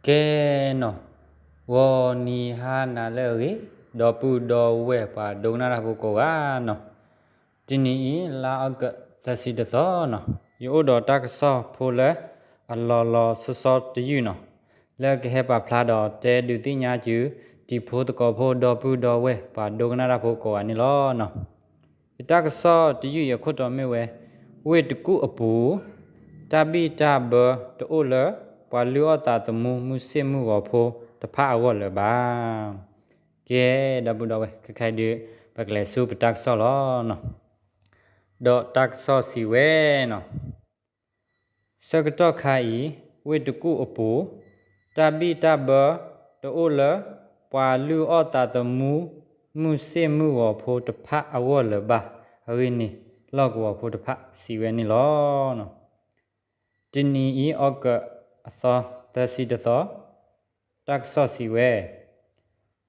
ကဲနီၤ, ဂီၤနံၤဟါနၤလၢအဂ့ၤ, ဒီပုၢ်ဒီဝဲၢ်ပှၤဒိကနၣ်တၢ်ဖိကိးဂၤနီၤ, တနံၤအံၤ လါအီကူးသၢဆံတသီနီၤ, ယအိၣ်ဒီးတၢ်ကစီၣ်ဖိလၢအလီၤလီၤဆီဆီတယုၢ်နီၤ, လၢကဟဲပာ်ဖျါဒီးတဲဒုးသ့ၣ်ညါဆူ တံၤဖိသကိးဖိ ဒီပုၢ်ဒီဝဲၢ်ပှၤဒိကနၣ်တၢ်ဖိကိးဂၤန့ၣ်လီၤ. ယတၢ်ကစီၣ်တယုၢ်အံၤအခိၣ်တီမ့ၢ်ဝဲ, ဝ့ၢ်တကူၣ်အပူၤ တၢ်ဘံၣ်တၢ်ဘၢတအိၣ်လၢ ပှၤလုၢ်အီၣ်သးသမူ မုၢ်ဆ့ၣ်မုၢ်ဂီၤဖိတဖၣ်အဂီၢ်လၢၤဘၣ်. ကဲ, ဒီပုၢ်ဒီဝဲၢ် ခဲခါအံၤဒုး ပကလဲၤဆူပတၢ်ကစီၣ်လီၤ. ဒီးတၢ်ကစီၣ်စံးဝဲနီၤ, ဆၢကတီၢ်ခါအံၤ ဝ့ၢ်တကူၣ်အပူၤ တၢ်ဘံၣ်တၢ်ဘၢတအိၣ်လၢ ပှၤလုၢ်အီၣ်သးသမူ မုၢ်ဆ့ၣ်မုၢ်ဂီၤဖိတဖၣ်အဂီၢ်လၢၤဘၣ်အဂ့ၢ်န့ၣ် လီၢ်ကဝီၤဖိတဖၣ်စံးဝဲန့ၣ်လီၤ. တနံၤအံၤ အီကူးအသီသၢဆံတသီ, တၢ်ကစီၣ်စံးဝဲ,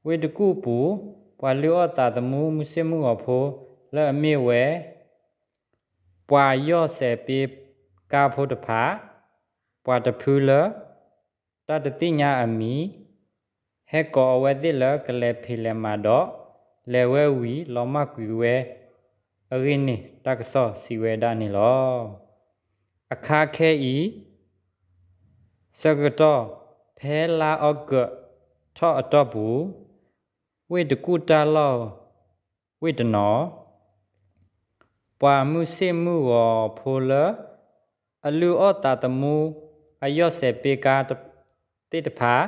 ဝ့ၢ်တကူၣ်ပူၤ ပှၤလုၢ်အီၣ်သးသမူ မုၢ်ဆ့ၣ်မုၢ်ဂီၤဖိလၢအမ့ၢ်ဝဲ ပှၤယီၢ်စဲးပ့ကါဖိတဖၣ်, ပှၤတဖုလၢ တၢ်တသ့ၣ်ညါအမံၤ ဟဲကိးအဝဲသ့ၣ်လၢကလဲၤဖံးလဲၤမၤဒီး လဲၤဝဲဝံၤလီၤမၢ်ကွံာ်ဝဲအဂ့ၢ်န့ၣ် တၢ်ကစီၣ်စံးဝဲဒၣ်န့ၣ်လီၤ. အခါခဲအံၤ ဆၢကတီၢ် ဖဲလါအီကူးထီၣ်အတီၢ်ပူၤ ဝ့ၢ်တကူၣ်တၢ်လီၢ်ဝ့ၢ်တနီၤ ပှၤမုၢ်ဆ့ၣ်မုၢ်ဂီၤဖိလၢ အလုၢ်အီၣ်သးသမူ အယီၢ်စဲးပ့ကါသ့ၣ်တဖၣ်,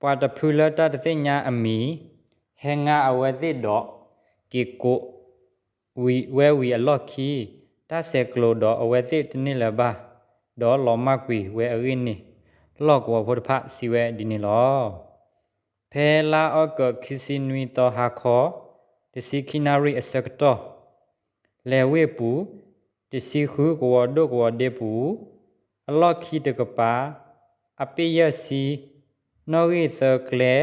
ပှၤတဖုလၢတၢ်တသ့ၣ်ညါအမံၤ ဟဲငါအဝဲသ့ၣ်ဒီး က့ၤကိးဝဲဝံၤအလီၢ်ခံ တၢ်ဆဲးကျိးဒီးအဝဲသ့ၣ်တန့ၢ်လၢၤဘၣ် ဒီးလီၤမၢ်ကွံာ်ဝဲအဂ့ၢ်န့ၣ် လီၢ်ကဝီၤဖိတဖၣ်စံးဝဲဒ်န့ၣ်လီၤ. ဖဲလါအီကူးခံဆံနွံသီဟါခီ တဆံခံနၣ်ရံၣ်အဆၢကတီၢ် လဲၤဝ့ၢ်ပူၤ တဆံဃုကဝီၤဒိၣ်ကဝီၤဒ့ပူၤ အလီၢ်ခံတကပၤ အပ့ၢ်ယဲၢ်ဆံ နီၣ်ဂံၢ်သၢကျဲ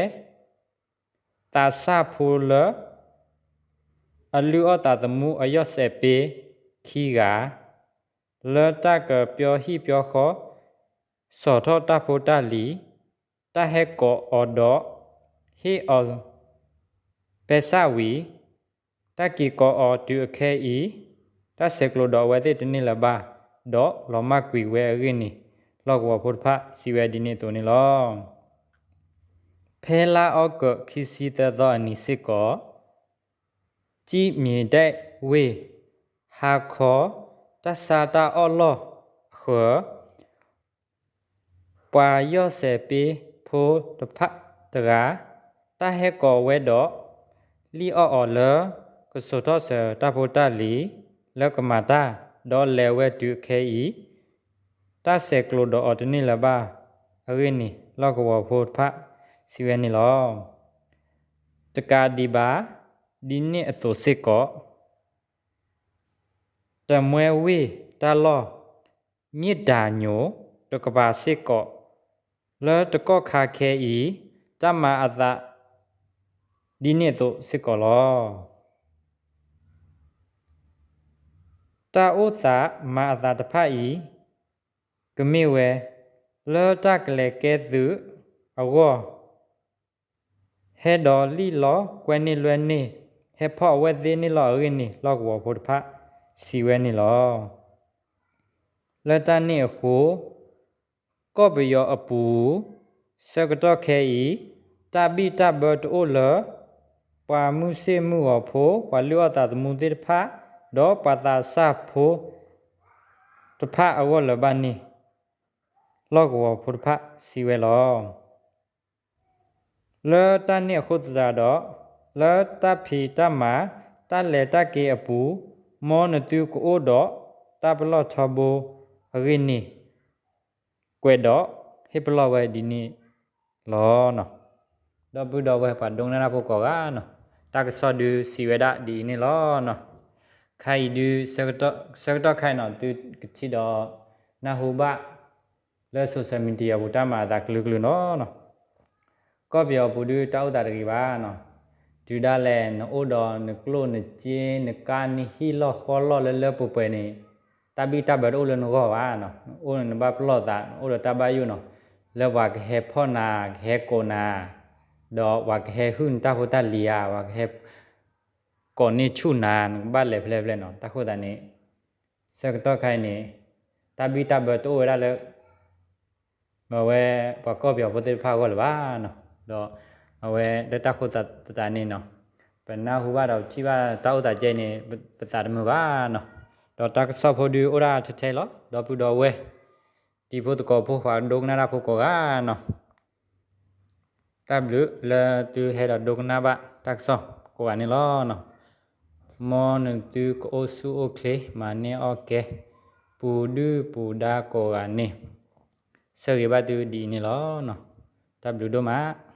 သးစၢ်ဖိလၢ အလုၢ်အီၣ်သးသမူအယီၢ်စဲးပ့ခံဂၤ လၢတၢ်ကပျီဟံၣ်ပျီဃီ ဆီၣ်ထီၣ်တၢ်ဖိတၢ်လံၤ တၢ်ဟဲကိးအီၤဒီး ဟ့ၣ်အီၤပဲစၢ်ဝံၤ တၢ်က့ၤကိးအီၤတုၤအခဲအံၤ တၢ်ဆဲးကျိးဒီးအဝဲသ့ၣ်တန့ၢ်လၢၤဘၣ် ဒီးလီၤမၢ်ကွံာ်ဝဲအဂ့ၢ်န့ၣ် လီၢ်ကဝီၤဖိတဖၣ်စံးဝဲဒ်န့ၣ်အသိးန့ၣ်လီၤ. ဖဲလါအီကူးခံဆံသၢသီအနံၤစ့ၢ်ကီး ကံၣ်မံၤဒဲးဝ့ၢ် ဟါခီ တၢ်ဆါတၢ်အီၣ်လီၢ်အဃၢၤ ပှၤယီၢ်စဲးပ့ဖိတဖၣ်တဂၤ တၢ်ဟဲကိးဝဲဒီး လံၣ်အီၣ်အီၤလၢ ကဆီၣ်ထီၣ်စၢၤတၢ်ဖိတၢ်လံၤ လၢကမၤတၢ် ဒီးလဲၤဝဲတုၤခဲအံၤ တၢ်ဆဲးကျိးဒီးအီၤတန့ၢ်လၢၤဘၣ်အဂ့ၢ်န့ၣ် လီၢ်ကဝီၤဖိတဖၣ်စံးဝဲန့ၣ်လီၤ. တကးဒံးဘၣ် ဒ်န့ၣ်အသိးစ့ၢ်ကီး တမှဲဝ့ၢ်တၢ်လီၢ် မ့ၢ်တၢ်ညိတကပၤစ့ၢ်ကီး လၢတကီၢ်ခါခဲအံၤ တၢ်မၤအသး ဒ်န့ၣ်အသိးစ့ၢ်ကီးလီၤ. တၢ်အိၣ်သးမၤအသးတဖၣ်အံၤ ကမ့ၢ်ဝဲ လၢတၢ်ကလဲၤကဲသုးအဂီၢ် ဟဲဒီးလံၣ်လီၤကွဲန့ၢ်လွဲန့ၢ် ဟဲဖီၣ်အဝဲသ့ၣ်န့ၣ်လီၤအဂ့ၢ်န့ၣ် လီၢ်ကဝီၤဖိတဖၣ်စံးဝဲန့ၣ်လီၤ. လၢတၢ်န့ၣ်အဃိ ကီၢ်ပယီၤအပူၤ ဆၢကတီၢ်ခဲအံၤ တၢ်ဘံၣ်တၢ်ဘၢတအိၣ်လၢ ပှၤမုၢ်ဆ့ၣ်မုၢ်ဂီၤဖိ ပှၤလုၢ်အီၣ်သးသမူသ့ၣ်တဖၣ် ဒီးပှၤသးစၢ်ဖိ တဖၣ်အဂီၢ်လၢၤဘၣ်န့ၣ် လီၢ်ကဝီၤဖိတဖၣ်စံးဝဲလီၤ. လၢတၢ်န့ၣ်အဃိသတးဒီး လၢတၢ်ဖံးတၢ်မၤ တၢ်လဲၤတၢ်က့ၤအပူၤ မ်နသုကအိၣ်ဒီးတၢ်ပလီၢ်ထီဘိအဂ့ၢ်န့ၣ် ကွဲးဒီးဟ့ၣ်ပလီၢ်ဝဲဒ်န့ၣ်လီၤ. ဒီပုၢ်ဒီဝဲၢ်ပှၤဒိကနၣ်တၢ်ဖိကိးဂၤနီၤ, တၢ်ကစီၣ်ဒုးစံးဝဲဒၣ်ဒ်အံၤန့ၣ်လီၤ. ခါအံၤဒုး ဆၢကတီၢ်ခါအံၤနီၤ သုကထံၣ်ဒီးနၢ်ဟူဘၣ် လၢ social media ပူၤ တၢ်မၤအသးကလုာ်ကလုာ်နီၤ. ကီၢ်ပယီၤပူၤဒုး တၢ်အိၣ်သးတဂ့ၤဘၣ်နီၤ. တုၤဒၣ်လဲာ် နအိၣ်ဒီးနကျိၣ်နစ့ နကါနဟံၣ်လီၢ်ဃီလီၢ်လၢလၢပှဲၤပှဲၤန့ၣ် တၢ်ဘံၣ်တၢ်ဘၢတအိၣ်လၢနဂီၢ်ဘၣ်နီၤ. နအိၣ်နဘၣ်ပလီၢ်သး နအိၣ်ဒီးတၢ်ဘၣ်ယိၣ်နီၤ. လၢပှၤကဟဲဖီၣ်နၤ ကဟဲကိးနၤ, ဒီးပှၤကဟဲဟုၣ်နတၢ်ဖိတၢ်လံၤဧါ, ပှၤကဟဲ ကိးန့ၢ်ဆူၣ်နၤ နကဘၣ်လဲၤဖဲလဲၣ်ဖဲလဲၣ်နီၤ. တၢ်ဃိသတးန့ၣ် ဆၢကတီၢ်ခါအံၤန့ၣ် တၢ်ဘံၣ်တၢ်ဘၢတအိၣ်ဝဲဒၣ်လၢ အဝဲပှၤကီၢ်ပယီၤဖိသ့ၣ်တဖၣ်အဂီၢ်လၢၤဘၣ်နီၤ. ဒီးအဝဲလၢတၢ်ဃိသတးန့ၣ်နီၤ ပနၢ်ဟူဘၣ်ဒီးထံၣ်ဘၣ်တၢ်အိၣ်သးကဲအံၤန့ၣ် ပသးတမုာ်ဘၣ်နီၤ. ဒီးတၢ်ကစီၣ်ဖိဒုးအိၣ်ဒၣ်ထဲထဲလီၤ. ဒီပုၢ်ဒီဝဲၢ် တံၤဖိသကိးဖိ ပှၤဒိကနၣ်တၢ်ဖိကိးဂၤနီၤ တၢ်ဘျုးလၢသုဟဲဒီးဒိကနၣ်ဘၣ်တၢ်ကစီၣ်ကိးဂၤန့ၣ်လီၤ. မ်နသုကအိၣ်ဆူၣ်အိၣ်ချ့ မၤန့ၢ်အီၣ်ကဲ ပူၤဒုၣ်ပူၤဒါကိးဂၤန့ၣ် ဆၢဂ့ၤဘၣ်သုဒ်အံၤန့ၣ်လီၤ. တၢ်ဘျုးဒိၣ်မး.